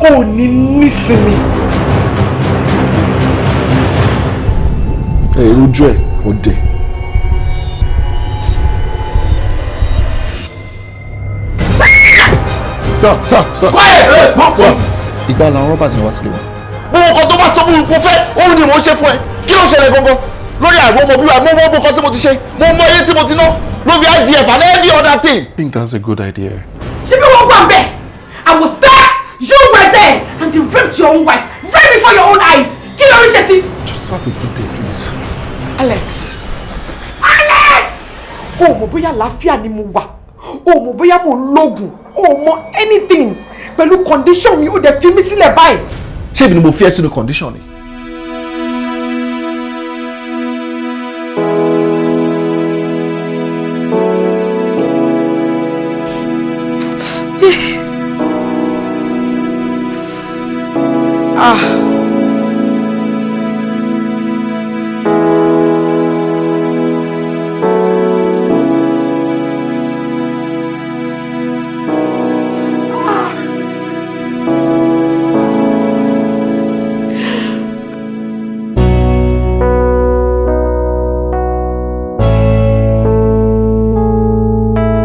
Ò ní nísinmi. Ẹ ojú ẹ ọdẹ. Sir, sir, sir. Quiet! Sir, ìgbà làwọn robbers yẹn wá sílé wa. Gbogbo nǹkan tó bá sọ fún mi kò fẹ́, òun ni mò ń ṣe fún ẹ. Kí ló ṣẹlẹ̀ gangan? Lórí àìrọ́ ọmọ bíbá, mo mọ gbogbo nǹkan tí mo ti ṣe, mo mọ iye tí mo ti ná lórí IVF and every other thing. I think that's a good idea. Ṣé bí wọ́n wà bẹ́ẹ̀? I was there, you were there, and you raped your own wife right before your own eyes. Kí ló ń ṣe sí? Just have a good day, please. Alex. Alex! O mọ̀ bóyá àlàáfíà ni mo wà. O mọ̀ bóyá mo ń lóògùn. O mọ̀ anything. Pẹ̀lú condition mi, o dẹ̀ fi mí sílẹ̀ báyìí. Ṣé èmi ni mo fi ẹ́ sínú condition ni?